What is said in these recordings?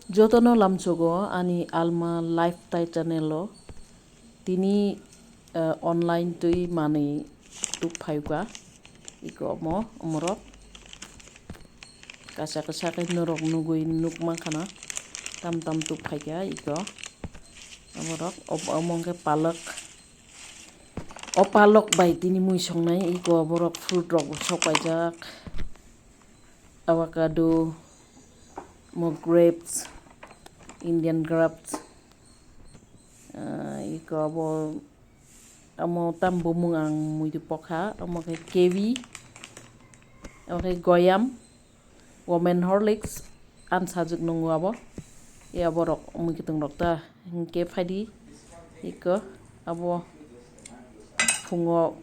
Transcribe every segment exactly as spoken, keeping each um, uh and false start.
Jotono lamsogo ani Alma Lifestyle channel o tini, eh, online twi manwi tuk phaikha. Iko omo, omorok kasa kasa khe norok nugwi nukmankha na tam tam tuk phaikha iko. Omorok, omo hwnkhe palak. O palok bai tini mui songnai, iko borok fruit rok bo sok paijak, avocado, mo grapes, Indian grapes, ah, iko abo, amo tam bumung ang mui pokha, omo khe kiwi, omo khe goyam, Women Horlicks, ang sajwk nungo abo. Ya borok mui kwtwng rok ta. Hinkhe phaidi iko abo phungo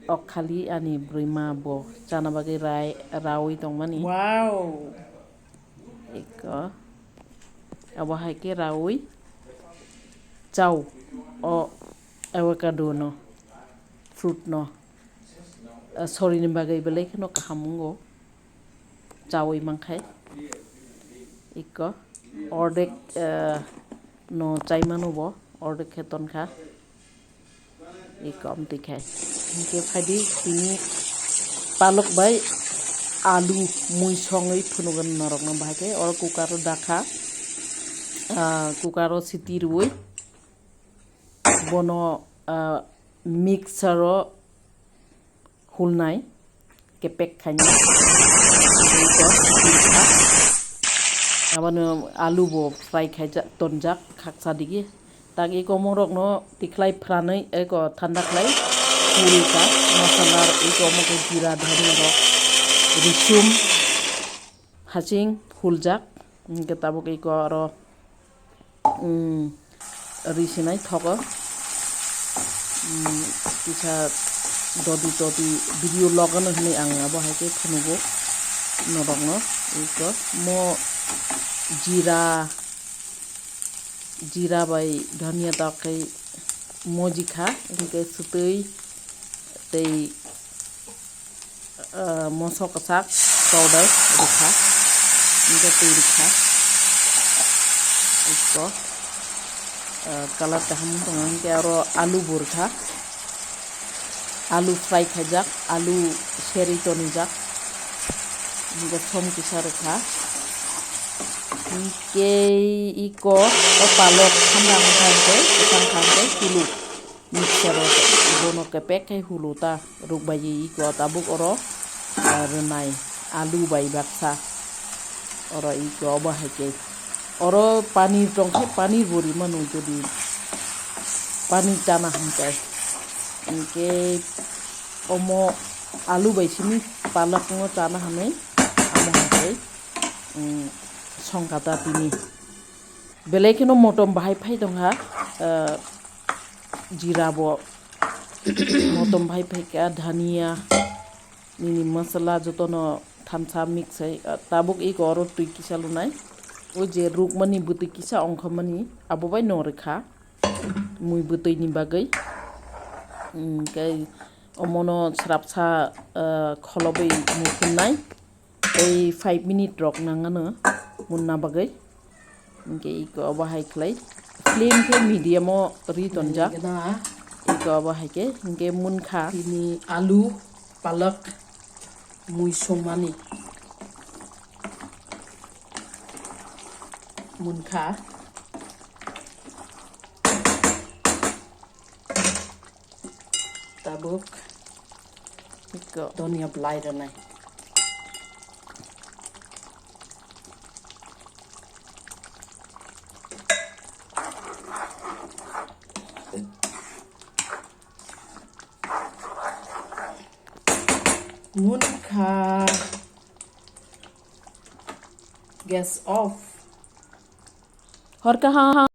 ok khali ani bwrwi ma bo chana bagwi rai, raui tongmani. Wow. Iko abo hai khe raui chao o avocado no, fruit no. Ah, sorini bagwi belai kheno kaham wngo. Chaui mankhai. Iko ordek, ah, no chaimano bo, ordek khe tonkha. Iko amtwi khai. Hinkhe phaidi tini palok bai alu mui songwi phunugo norokno bahai khe oro cooker o dakha. Ah, cooker o siti rwui bono, ah, mixer o hulnai kepek khaina. Abono alu bo fry khaijak, tonjak khaksa digi. Tak iko omorokno tikhlai phranwi eko thanda khlai hul kha. Masala iko omo khe jira, dhania rok, risum, hasing huljak. Hinkhe tabuk iko aro, mm, ri sinai thogo. Mm, kisa dodi dodi video logano hinwi ang abo hai khe phunugo norokno. Iko mo jira, jira bai dhania tak khe moji kha, hinkhe swtwi tei, ah, moso kwchak powder rwkha, hinkhe twi rwkha. Iko, ah, colour kaham wng tongo, hinkhe aro alu bo rwkha, alu fry khaijak, alu serwi tonijak, hinkhe som kisa rwkha. Hinkhe iko o palok thanda wngkha hinkhe kwchang kha hinkhe kuluk. Mixer o bono kepek khe hulu ta rukbai iko tabuk oro, ah, rwnai alu bai baksa oro iko obo hai khe oro panir tong khe panir bo rimano jodi panir chana hinkhe hinkhe omo alu bai simi palak no chana hinwi amo hai khe, um, songkha ta tini. Belai kheno motom bahai phai tongkha, ah, jira bo motom bahai phaikha, dhania, nini masala jotono thansa mix hai, ah, tabuk iko oro twi kisa lunai. O je rukmani bwtwi kisa ongkhormani abo bai no rwkha mui bwtwi ni bagwi. Hinkhe omono srapsa, ah, kholobwi mukhumnai. Tei five minute rok nangano munna bagwi. Hinkhe iko obo hai khlai. Flame khe medium o ri tonjak. Gana. Iko obo hai khe hinkhe munkha. Tini alu, palak, mui songmani. Munkha. Tabuk iko donia belai rwnai. Munkha. Gas off. Hor kaham.